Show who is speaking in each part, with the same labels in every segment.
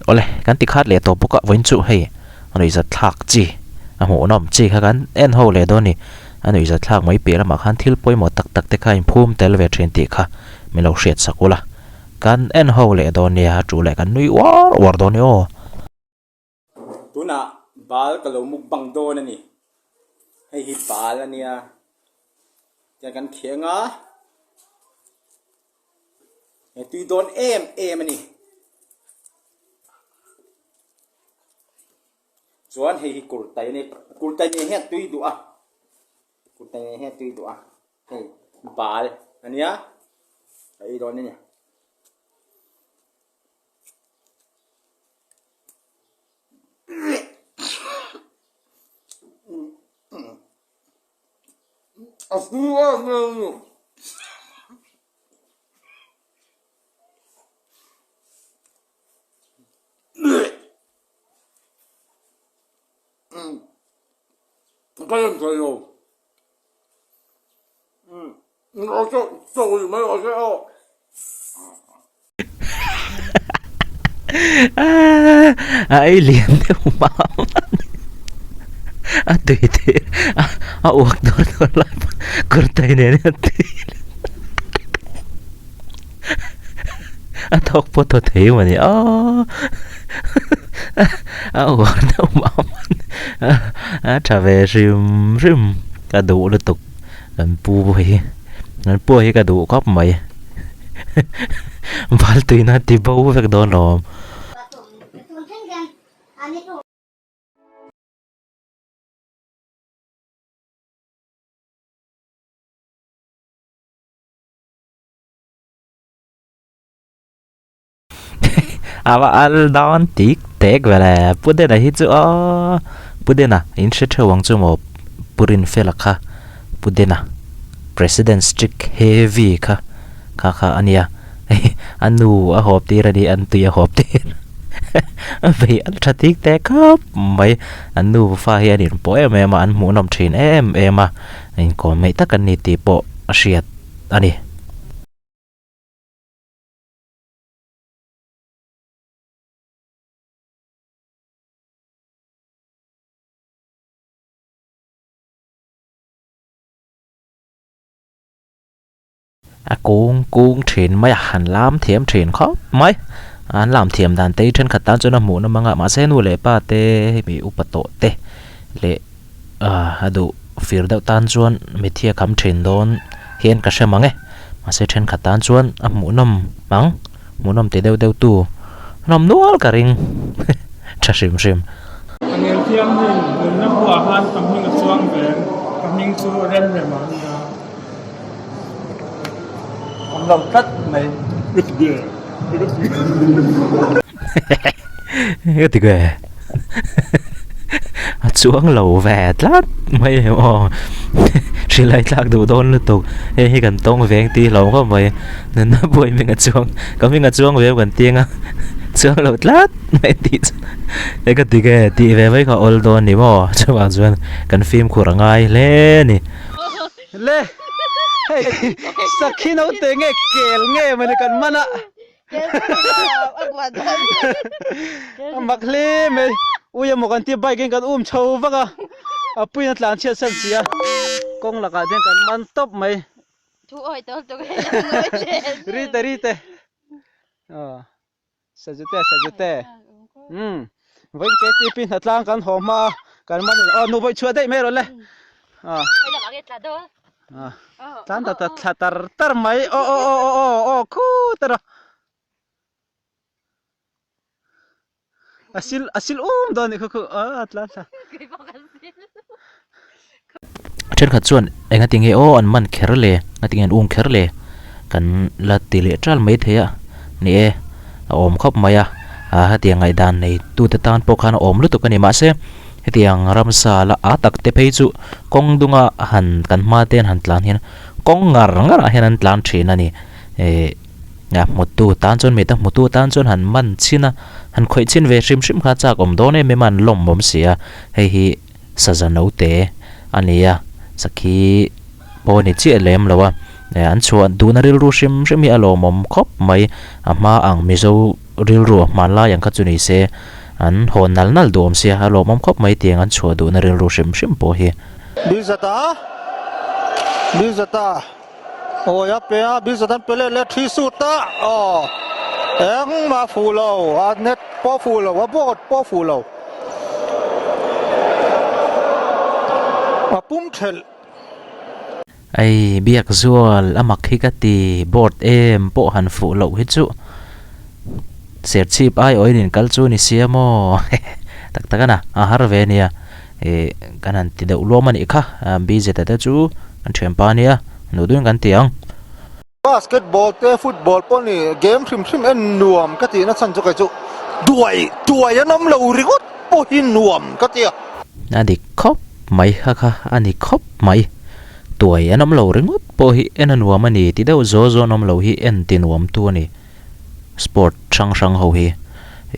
Speaker 1: Awle, kan ti khat leh tawh bawk a, vawiin chu hei a nuihzat thlak chi, a hmuhnawm chi kha kan en ho leh dawn a ni. A nuihzat thlak mai piah lamah khan thil pawimawh tak tak te kha inphum tel ve thin tih kha min lo hriat sak ula. Kan en ho leh dawn nia, a tu leh kan nui uar uar dawn nia aw.
Speaker 2: Tunah bal ka lo mukbang dawn a ni. Hei hi bal a nia. Tiang kan kheng a. He tui dawn em em a ni. Chuan hei hi kurtai a ni. Kurtai nen hian tui duh a. Kurtai nen hian tui duh a. Hei bal a nia. A ei dawn a ni. A tui em em a ni. Ka en thei lo.
Speaker 1: A ei lian deuh mah a tui te a uak dawn dawn lai pawh kurtai nen hian a tui a thawk pawh thaw thei mawni aw a uak deuh mah mah a tha ve hrim hrim ka duh lutuk. Kan pu hi kan pu hi ka duh khawp mai bal tuina ti bo vek dawn lo awm. A va al dawn tik tek vel e Pu Dena hi chu aw Pu Dena in hre theuh ang chu maw Pu Rinfela kha Pu Dena President strict heavy kha kha kha a nia a nu a hawp tir a ni an tui a hawp tir a vei al tha tik tek khawp mai an nu fa hi an inpawh em em a an hmuhnawm thin em em a inkawm hmeih tak an ni tih pawh a hriat a ni. A kung kung thin mai a han lam thiam thin khawp mai an lam thiam dan te hi thenkhat tan chuan a hmuh na mang a mahse nu leh pa te hemi upa tawh te leh ah a duh fir deuh tan chuan mitthi a kham thin dawn hian ka hre mang e mahse thenkhat tan chuan a hmuhnawm ang hmuhnawm ti deuh deuh tu hnawm nual ka ring tha hrim hrim.
Speaker 3: Ka ngel thianghlim nunna buah khan ka hming a chuang ve ang, ka hming chu Remrema a nia.
Speaker 2: Awm lo tlat mai.
Speaker 3: Ka ti ve.
Speaker 1: Ka ti ve. A chuang lo ve tlat mai em aw. Hrilhai tlak duh dawn lutuk. Hei hi kan tawng veng tih hlauh khawp mai. Nunna buai hming a chuang ka hming a chuang ve kan tiang a. Chuang lo tlat mai tih chu. Hei ka ti ve tih ve mai kha awl dawn ni maw. Chuvang chuan kan fimkhur a ngai hle a ni.
Speaker 2: Le hei sakhi naute nge kel nge mawni kan man a a mak hle mai ui emaw kan tia bike in kan um chho vak a a puiin a tlan chhiat san si a kawng lakah chuan kan man tawp mai rite rite aw Sajute sajute umm vawiin KTP hnatlang kan haw hma a kan man aw nu vawi chhuah daih mai rawh le ah ah tlan ta ta thla tar tar mai aw aw aw aw aw aw khut a a sil a sil um dawn a nih kha khu ah tlan thla.
Speaker 1: Thenkhat chuan engatinge aw an man kher le, engatinge an um kher le kan la ti leh ṭal mai thei a, ni e a awm khawp mai a, ah hetiang ngaihdan nei tute tan pawh khan a awm lutuk a ni mahse hetiang ramsa la a tak te phei chu kawng dunga han kan hma te an han tlan hian kawng ngar ngar ah hian an tlan thin a ni eh a hmutu tan chuan mite hmutu tan chuan han man chhin a han khawih chhin ve hrim hrim kha chak awm dawn em em a an lawm awm si a hei hi. Saza note a ni a, sakhi pawh a ni chiah lem lo a, an chhuah duhna rilru hrim hrim hi a lawmawm khawp mai, a hma ang Mizo. rilru a hmanlai ang kha chu ni se an hawn nal nal duh awm sia a lawmawm khawp mai tiang an chhuah duhna rilru hrim hrim pawh hi.
Speaker 4: Bizata Bizata awi a pe a Bizata an pe let leh thi sut a aw engmah fuh lo a net pawh fuh lo a board pawh fuh lo a pum thelh.
Speaker 1: Ei, biak zual a mak hi ka ti, board em pawh han fuh loh hi chu Serchhip ai awin in kal chu ni sia maw tak tak a na, a har ve nia, ih kan han ti deuh luam a nih kha, BZ-a te chu kan thianpa a nia, nuh duhin kan ti ang.
Speaker 4: Basketball te football pawh ni game hrim hrim en nuam ka tihna chhan chu kei chu duai duai an awm lo ringawt pawh hi nuam ka ti a.
Speaker 1: A dik khawp mai kha kha a ni khawp mai. Tuai an awm lo ringawt pawh hi en a nuam a ni ti deuh zaw zaw an awm lo hi en ti nuam tu a ni. Sport hrang hrang ho hi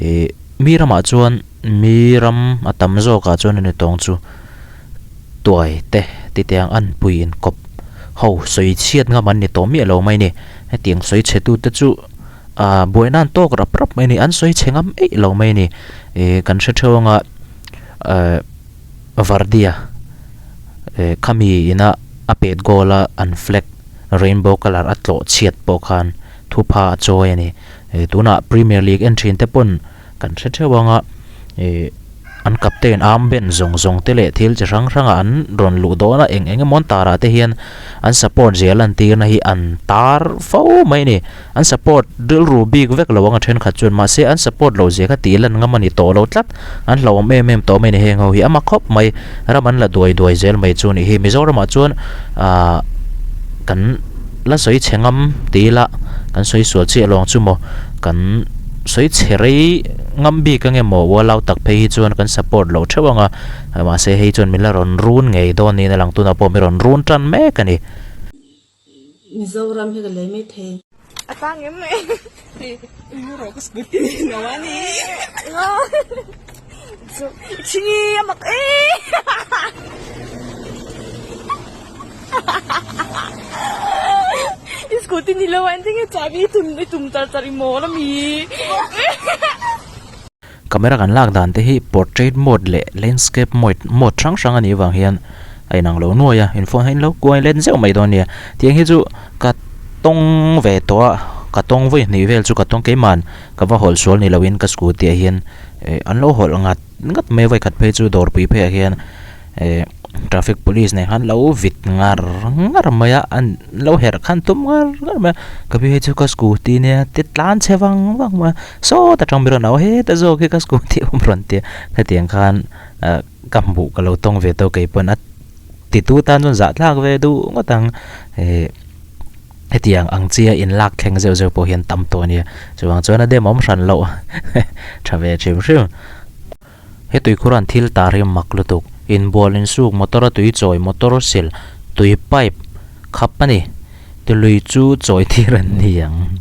Speaker 1: ih mi ramah chuan mi ram a tam zawkah chuan a ni tawng chu. Tuai te titiang an pui in kawp ho sawi chhiat ngam an ni tawh miah lo mai ni. Hetiang sawi chhe tu te chu ah buaina an tawk rap rap mai ni, an sawi chhe ngam eih lo mai ni. Ih kan hre theuh anga eh Vardia eh khami ina a pet goal a an flag rainbow colour a tlawh chhiat pawh khan thupha a chawi a ni. Ih tunah Premier League en thin te pawn Kan hre theuh anga ih an captain armband zawng zawng te leh thil chi hrang hranga an rawn luh dawn a eng eng emaw an tar ah te hian an support zia lantirna hi an tar fo mai a ni. An support rilru bik vek lo anga thenkhat chuan mahse an support loh zia kha tih lan ngam a ni tawh lo tlat. An hlauhawm em em tawh mai a ni heng ho hi a mak khawp mai ram an la duai duai zel mai chu a nih hi. Mizoramah chuan ah kan la sawi chhe ngam ti ila kan sawi sual chiah lo ang chu maw kan sawi chhe rei ngam bik ang emaw ualau tak phei hi chuan kan support lo theuh ang a mahse hei chuan min la rawn run ngei dawn niin a lang tunah pawh min rawn run tan mek a ni.
Speaker 5: Mizoram hi ka lei mai thei.
Speaker 6: A tang em mai. Chini a mak e. I scooty ni lo a engtin nge chahbi i tum i tum char char i mawl ami.
Speaker 1: Camera kan lak dan te hi portrait mode leh landscape mode mode hrang hrang a nih vang hian a inang lo nuai a, in phone hi in lo kuai let zeuh mai dawn nia. Tiang hi chu ka tawng ve tawh a, ka tawng vawi hnih vel chu ka tawng keiman ka va hawlh sual ni loin ka scooty ah hian eh an lo hawlh ngat ngat mai a, vawikhat phei chu dawrpui pheiah hian eh traffic police nen khan lo vit ngar ngar mai a an lo herh khan tum ngar ngar mai a ka pi hi chu ka scooty nia ti tlan chhe vang vang mai a sawt atang mi rawn au heta zawk hi ka scooty awm rawn tia hetiang khan ah ka hmuh ka lo tawng ve tawh keipawn a titu tan chuan zah thlak ve duh ngawt ang eh hetiang ang chia in lak thleng zeuh zeuh pawh hian tam tawh a nia chuvang chuan a demawm hran loh tha ve hrim hrim. He tuikhur an thil tar hi mak lutuk. Inbual, insuk, motor a tui chawi, motor sil, tui pipe khap a ni. Tului chu chawi tir an ni ang.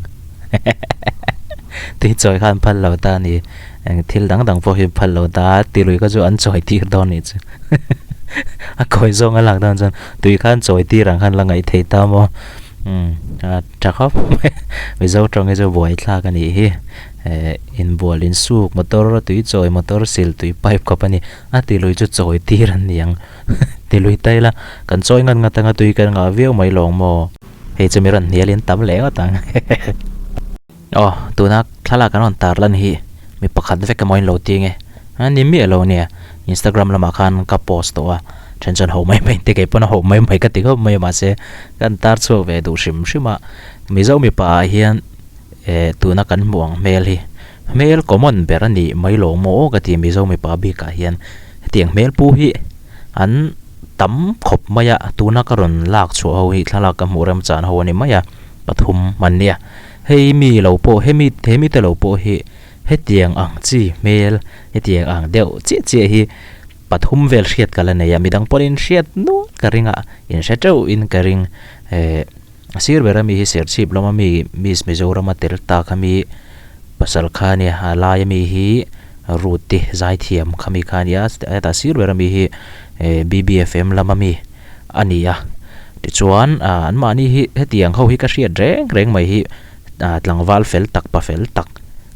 Speaker 1: Tui chawi kha an phal lo ta a ni. Eng thil dang dang pawh hi an phal lo ta a, tilui kha chu an chawi tir dawn nih chu. A kawi zawng a lak dawn chuan tui kha an chawi tir ang khan la ngaih theih ta maw. Umm a tha khawp mai. Mizo tawng hi chu buaithlak a nih hi. Eh inbual insuk motor a tui chawi motor sil tui pipe khawp a ni a ti lui chu chawi tir an ni ang ti lui ta ila kan chawi ngat ngat anga tui kan ngah viau mai lawng maw hei chu mi rawn hnial in tam leh ngawt ang aw tuna thlalak an rawn tar lan hi mi pakhat vek emaw in lo ti nge a ni miah lo nia instagram lamah khan ka post tawh a then chuan ho mai mai te kei pawn a ho mai mai ka ti khawp mai a mahse kan tar chhuak ve duh hrim hrim a mizo mipa ah hian. Eh tuna kan hmuh ang hmel hi hmel common ber a nih mai lo maw aw ka ti Mizo mipa bikah hian hetiang hmel pu hi an tam khawp mai a tuna ka rawn lak chhuah ho hi thlalak ka hmuh remchan ho a ni mai a pathum an nia hei mi lo pawh hemi he mite lo pawh hi hetiang ang chi hmel hetiang ang deuh chiah chiah hi pathum vel hriat ka la nei a midang pawhin hriat nual ka ring a inhre teuhin ka ring eh. A sir ber ami hi Serchhip lama mi Miss Mizoram a tel tak ami pasal kha ania a lai ami hi Ruth te zaithiam kha mi kha ania hetah sir ber ami hi BBFM lama mi a ni a tichuan ah anmahni hi hetiang ho hi ka hriat reng reng mai hi ah tlangval fel tak pa fel tak.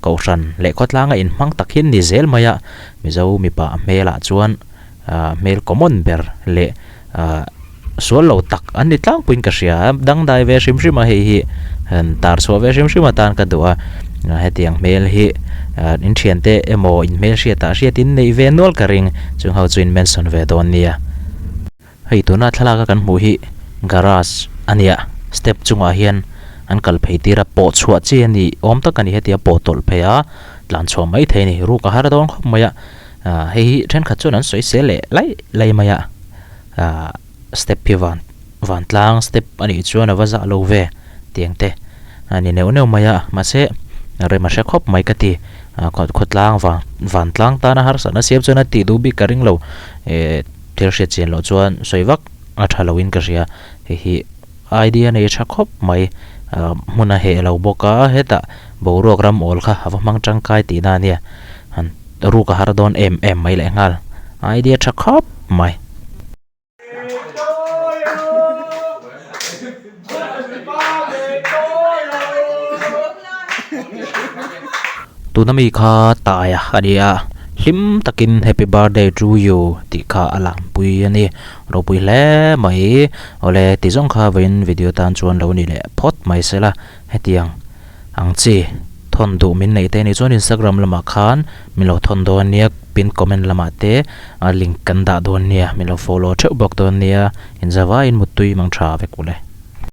Speaker 1: Kohhran leh khawtlanga inhmang tak hi an ni zel mai a, Mizo mipa hmelah chuan hmel common ber leh sual lo tak an ni tlangpuiin ka hria a, dangdai ve hrim hrim a hei hi tar chhuah ve hrim hrim atan ka duh a, hetiang hmel hi in thiante emaw in hmelhriatah hriatin neih ve nual ka ring, chung ho chu in mention ve dawn nia. Hei tuna thlalaka kan hmuh hi garage a nia, step chungah hian an kal phei tir a, pawh chhuah chi a ni awm tak a ni hetia pawh tawlh phei a, tlan chhuah mai thei a ni, ruk a har dawn khawp mai a, ah hei hi thenkhat chuan an sawi sel leh laih laih mai a, ah step hi van vantlang step a nih chuan a va zah lo ve tiang te a ni neuh neuh mai a, mahse rem a hre khawp mai ka ti, ah khawtlang van vantlang tana harsatna siam chuan a tih duh bik ka ring lo, eh. Thil hriat chian loh chuan sawi vak a tha loin ka hria. Hei hi idea nei tha khawp mai. Hmun a heh lo bawk a, hetah boruak ram awl kha a va hmang tangkai tihna a nia. Han ruk a har dawn em em mai lehnghal. Idea tha khawp mai. Tuna mi kha taia a ni a, hlim takin happy birthday to you tih kha a langpui a ni. Ropui hle mai. Awle ti zawng kha vawiin video tan chuan lo ni leh phawt mai sela hetiang ang chi thawn duh min neih te ni chuan Instagram lamah khan min lo thawn dawn nia pin comment lamah te a link kan dah dawn nia min lo follow theuh bawk dawn nia inzavaiin muttui mang tha vek ule.